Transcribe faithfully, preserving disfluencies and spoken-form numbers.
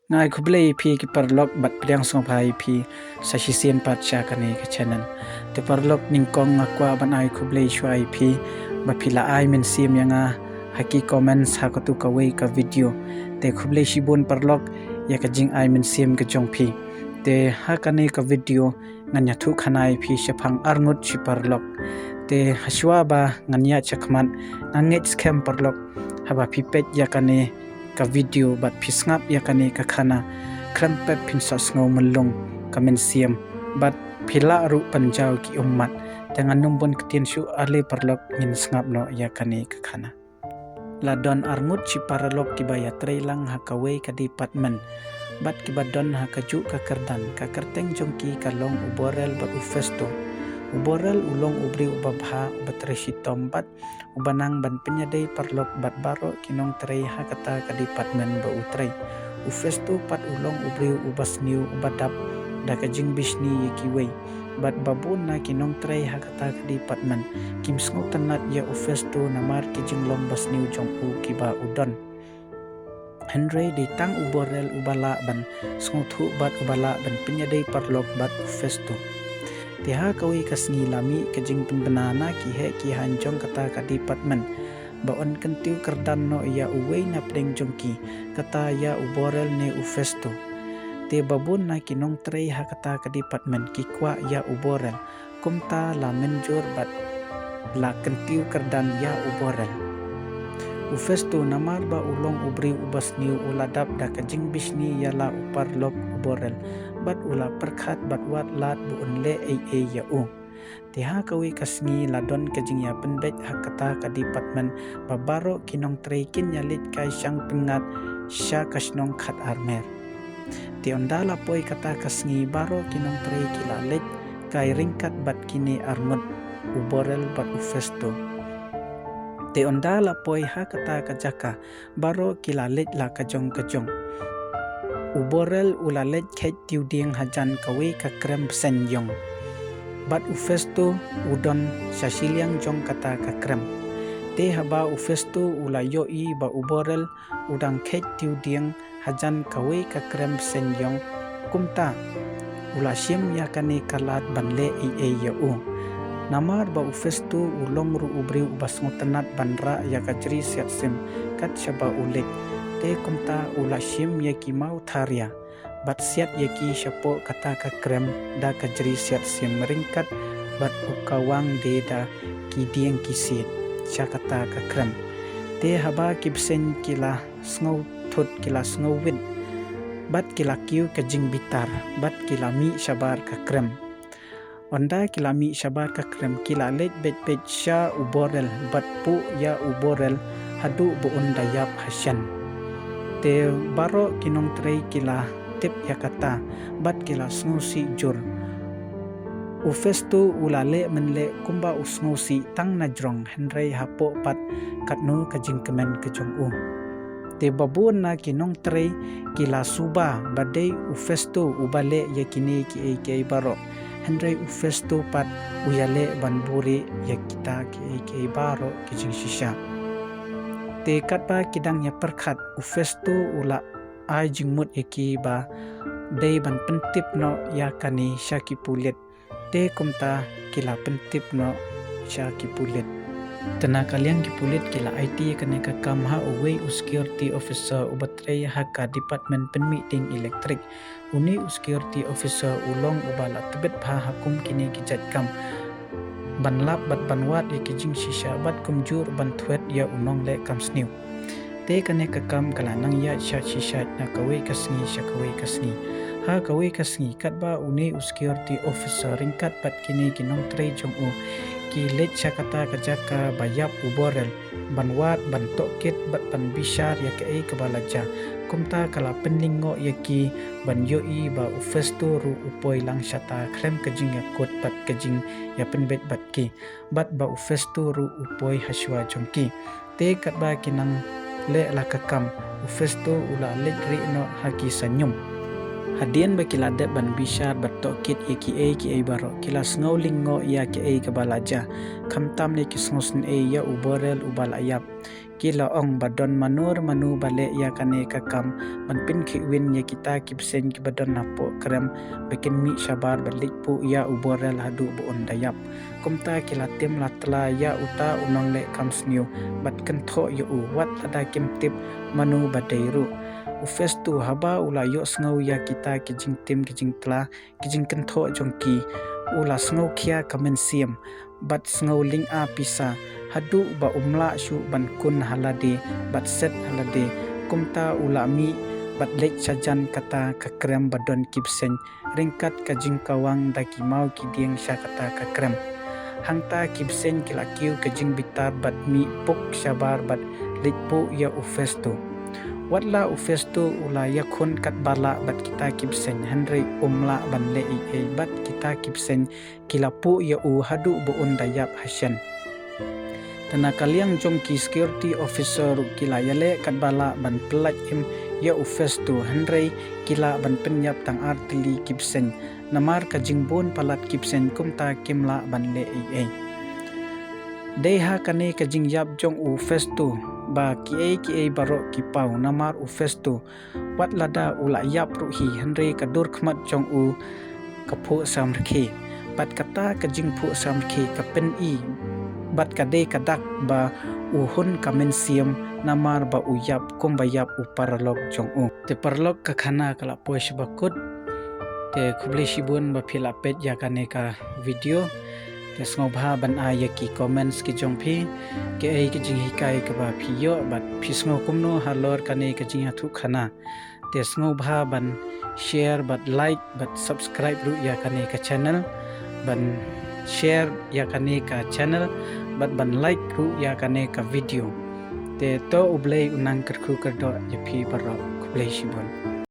Nga ai khublei ïa phi ki paralok bad pdiang sngewbha ïa phi sa shisien pat sha kane ka channel. Te paralok, nyngkong nga kwah ban ai khublei shuwa ïa phi ba phi la ai mynsiem ïa nga ha ki comments ha katu kawei ka video. Te khublei shibun paralok ïa ka jingai mynsiem ka jong phi. Te ha kane ka video ngan ïathuhkhana ïa phi shaphang arngut shi paralok. Te hashwa ba ngan ïaid shakhmat, nga ngeit skhem paralok, haba phi peit ïa kane ka video bad phi sngap ïa kane ka khana, khlem pep phin sa sngew myllung ka mynsiem bad phi lah ruh ban jaw ki ummat. Te ngan ym bun ktien shuh, ale paralok, ngin sngap noh ïa kane ka khana. La don arngut shi paralok kiba ïatrei lang ha kawei ka department bad kiba don ha kajuh ka kyrdan. Ka kyrteng jong ki ka long u Borrell bad u Festo. U Borrell u long u briew uba bha, uba trei shitom bad uba nang ban pynïadei paralok bad baroh ki nongtrei ha kata ka department ba u trei. U Festo pat u long u briew uba sniew, uba dap da ka jingbishni ïa kiwei. Bad babun na ki nongtrei ha kata ka department kim sngewtynnad ïa u Festo namar ki jinglong basniew jong u kiba u don. Hynrei dei tang u Borrell uba lah ban sngewthuh bad uba lah ban pynïadei paralok bad u Festo. Te ha kawei ka sngi la mih ka jingpynbna na ki heh ki haiñ jong kata ka department ba yn kyntiew kyrdan noh ïa uwei na pdeng jong ki, kata ïa u Borrell ne u Festo. Te babun na ki nongtrei ha kata ka department ki kwah ïa u Borrell, kumta la mynjur bad la kyntiew kyrdan ïa u Borrell. U Festo namar ba u long u briew uba sniew, u la dap da ka jingbishni ïa la u paralok u Borrell bad u la pyrkhat bad wad lad ba un leh ei ei ïa u. Te ha kawei ka sngi la don ka jingïapynbeit ha kata ka department ba baroh ki nongtrei kin ïaleit kai shang pyngngad sha ka shnong Khatarmer. Te ynda la poi kata ka sngi baroh ki nongtrei ki la leit kai ryngkat bad kine arngut, u Borrell bad u Festo. Te ynda la poi ha kata ka jaka baroh ki la leit la ka jong ka jong. U Borrell u la leit kheit tiwdieng hajan kawei ka krem bseiñ ïong. Bad u Festo u don sha shiliang jong kata ka krem. Te haba u Festo u la ïohi ba u Borrell u dang kheit tiwdieng hajan kawei ka krem bseiñ ïong, kumta u la shim ïa kane ka lad ban leh ei ei ïa u. Namar ba u Festo u long ruh u briew uba sngewtynnad ban rah ïa ka jri siat sim kat shaba u leit. Te kumta u la shim ïa ki maw tharia bad siat ïa ki shapoh kata ka krem da ka jri siat sim ryngkat bad u kawang de da ki dieng ki siat sha kata ka krem. Te haba ki bseiñ ki la sngewthut, ki la sngewwit bad ki la kiew ka jingbitar bad ki la mih shabar ka krem. Ynda ki la mih shabar ka krem ki la leit beit beit sha u Borrell bad puh ïa u Borrell haduh ba un da ïap hashen. Te baroh ki nongtrei ki la tip ïa kata bad ki la sngewsih jur. U Festo u la leh mynleh kumba u sngewsih tang na jrong, hynrei hapoh pat katno ka jingkmen ka jong u. Te babun na ki nongtrei ki la suba ba dei u Festo uba leh ïa kine kiei kiei baroh. Hynrei u Festo pat u ïaleh ban buhrieh ïa kita kiei kiei baroh ki jingshisha. Te katba ki dang ïapyrkhat, u Festo u la ai jingmut ïa ki ba dei ban pyntip noh ïa kane sha ki pulit. Te kumta ki la pyntip noh sha ki pulit. Te na ka liang ki pulit ki la aiti ïa kane ka kam ha uwei u security officer uba trei ha ka department pynmih ding electric. Une u security officer u long uba la tbit bha ha kum kine ki jait kam ban lap bad ban wad ïa ki jingshisha bad kumjuh ban thwet ïa u nongleh kam sniew. Te kane ka kam ka la nang ïaid sha shisha na kawei ka sngi sha kawei ka sngi. Ha kawei ka sngi katba une u security officer ryngkat bad kine ki nongtrei jong u ki leit sha kata ka jaka ba ïap u Borrell ban wad, ban tohkit bad ban bishar ïa kaei kaba la jia, kumta ka la pynlyngngoh ïa ki ban ïohi ba u Festo ruh u poi lang shata khlem ka jingïakut bad ka jingïapynbeit bad ki, bad ba u Festo ruh u poi hashwa jong ki. Te katba ki nang leh la ka kam, u Festo u la leit rieh noh ha ki sha ñium. Hadien ba ki la dep ban bishar bad tohkit ïa kiei kiei baroh, ki la sngew lyngngoh ïa kiei kaba la jia, khamtam ne ki sngewsynei ïa u Borel uba la ïap. Ki la ong ba don mano re mano ba leh ïa kane ka kam ban pynkhih win ïa kita ki bseiñ kiba don hapoh krem ba kin mih shabar bad leit puh ïa u Borel haduh ba un da ïap. Kumta ki la tim la tla ïa uta u nongleh kam sniew bad kynthoh ïa u, wat lada kim tip mano ba dei ruh. U Festo haba u la ïohsngew ïa kita ki jingtim ki jingtla, ki jingkynthoh jong ki, u la sngew khia ka mynsiem bad sngew lynga pisa haduh ba um lah shuh ban kun ha lade bad set ha lade. Kumta u la mih bad leit shajan kata ka krem ba don ki bseiñ ryngkat ka jingkawang da ki maw ki dieng sha kata ka krem. Hangta ki bseiñ ki la kiew ka jingbitar bad mih puk shabar bad leit puh ïa u Festo. Wat la u Festo u la ïakhun katba lah bad kita ki bseiñ, hynrei um lah ban leh ei ei bad kita ki bseiñ ki la puh ïa u haduh ba un da ïap hashen. Te na ka liang jong ki security officer ruh ki la ïaleh katba lah ban pyllait im ïa u Festo, hynrei ki lah ban pynïap tang ar tylli ki bseiñ. Namar ka jingbun palat ki bseiñ kumta kim lah ban leh ei ei. Dei ha kane ka jingïap jong u Festo ba kiei kiei baroh ki paw, namar u Festo wat lada u la ïap ruh hi, hynrei ka dur khmat jong u ka phuh samrkhie. Bad kata ka jingphuh samrkhie ka pyni bad ka dei ka dak ba u hun ka mynsiem namar ba u ïap kumba ïap u paralok jong u. Te paralok, ka khana ka la poi shibakut. Te khublei shibun ba phi la peit ïa kane ka video. Te sngewbha ban ai ïa ki comments ki jong phi, kiei ki jinghikai kaba phi ïoh bad phi sngew kumno halor kane ka jingïathuh khana. Te sngewbha ban share bad like bad subscribe ruh ïa kane ka channel, ban share ïa kane ka channel bad ban like ruh ïa kane ka video. Te to U Blei u nang kyrkhu kyrdoh ïa phi baroh. Khublei shibun.